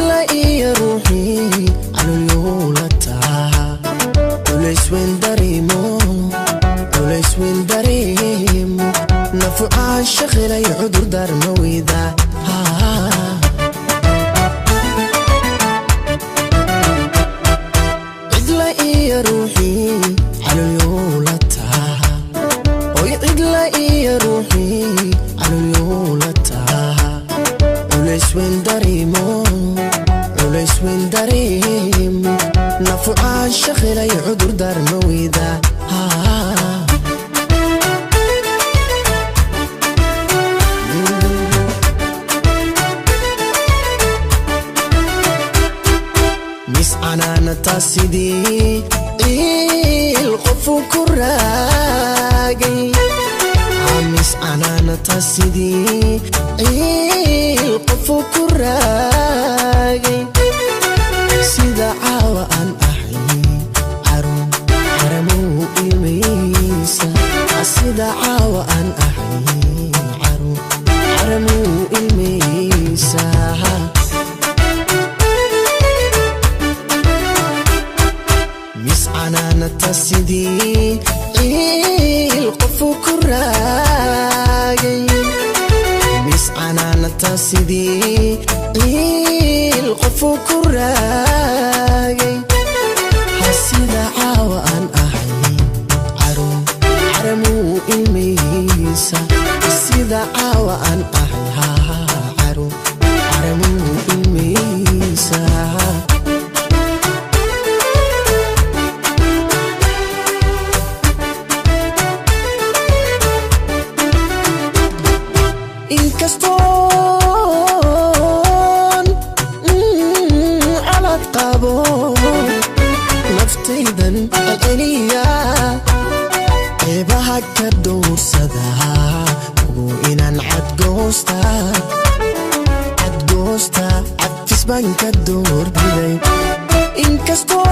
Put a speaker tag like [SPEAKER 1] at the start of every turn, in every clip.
[SPEAKER 1] Cidla iyo ruuxii calolyowla taha, culays weyn dareemo, culays weyn dareemo, nafu caashaqilay cudur darma weyda. Cidla iyo ruuxii calolyowla taha, oy cidla iyo ruuxii calolyowla taha, culays weyn dareemo, culays weyn dareemo, nafu caashaqilay cudur darma weyda. Mis canaanata sidii ciil qofu ku raagay, mis canaanata sidii ciil qofu ku raagay, sida caawa aan ahay carun caramuu ilmaysa, sida caawa aan ahay carun caramuu ilmaysa. Mis canaanata sidii ciil qofu ku raagay, mis canaanata sidii ciil qofu ku raagay, sida caawa aan ahay carun caramuu ilmaysa, sida caawa aan ahay carun caramuu ilmaysa. Inkastoon calad qabo, naftaydan celceliya, ceebaha ka dhowrsada, ugu inaan cadgoosta, cadgoosta, cafis baan ka doorbiday. Inkastoon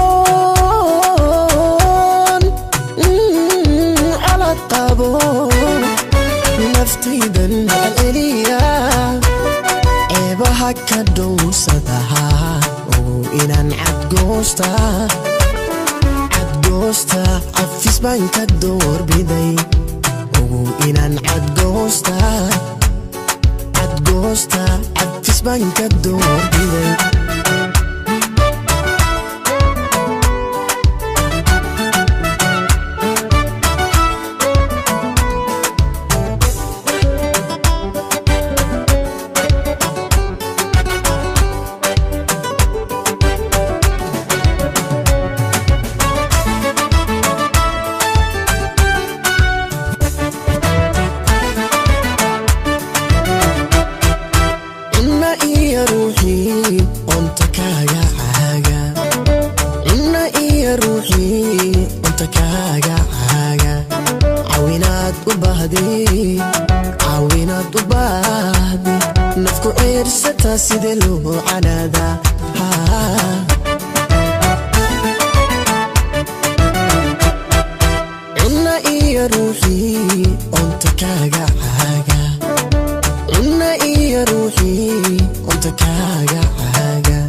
[SPEAKER 1] calad qabo, naftaydan celceliya, ceebaha ka dhowrsadaha, ugu inaan cadgoosta, cadgoosta, cafis baan ka doorbiday, ugu inaan cadgoosta, cadgoosta, cafis baan ka doorbiday. Cunna iyo ruuxii onta kaaga caaga, cunna iyo ruuxii onta kaaga caaga, caawinaad u baahdi, caawinaad u baahdi, nafku ciirsataa sidee loo canaadaa. Cunna iyo ruuxii onta kaaga caaga, cunna iyo ruuxii onta kaaga caaga,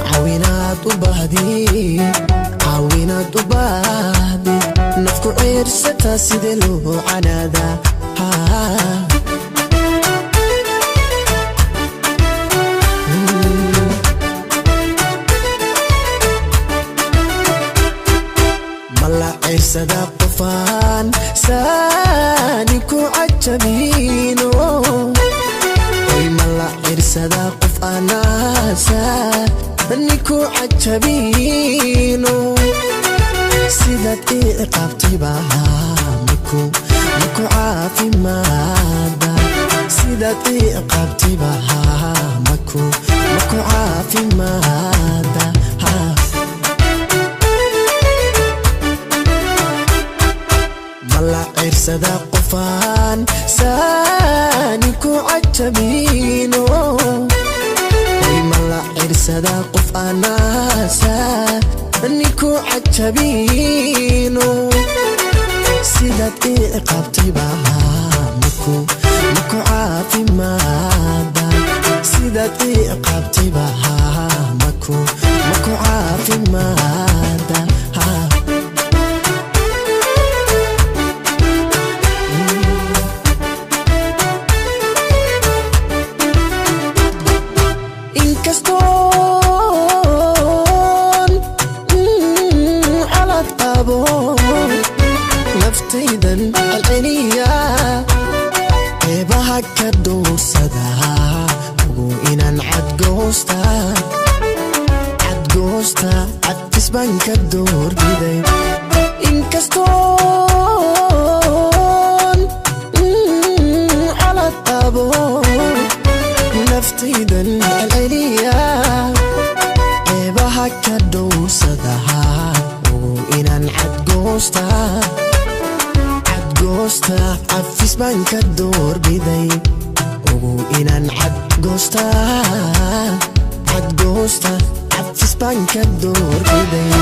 [SPEAKER 1] caawinaad u baahdi, caawinaad u baahdi, nafku ciirsataa sidee loo canaadaa. Mala ciirsada qofaan saani ku cajabiino, oy mala ciirsada qof anaa saani ku cajabiino, sidaad ii ciqaabtayba maku maku caafimaada, sidaad ii ciqaabtayba maku maku caafimaada. Mala ciirsada qofaan saani ku cajabiino, oy mala ciirsada qof anaa saani ku cajabiino, sidaad ii ciqaabtayba maku maku caafimaada, sidaad ii ciqaabtayba Maku caafimaada ha. Inkastoon calad qabo, naftaydan celceliya, eebaha ka dhowrsada, ugu inaan cadgoosta, cadgoosta, cadfis baan ka doorbiday. Inkastoon calad qabo, naftaydan celceliya, eebaha ka dhowrsadaha, ugu inaan cadgoosta, cadgoosta, cafis baan ka doorbiday. Ugu inaan cadgoosta, cadgoosta, cafis baan ka doorbiday.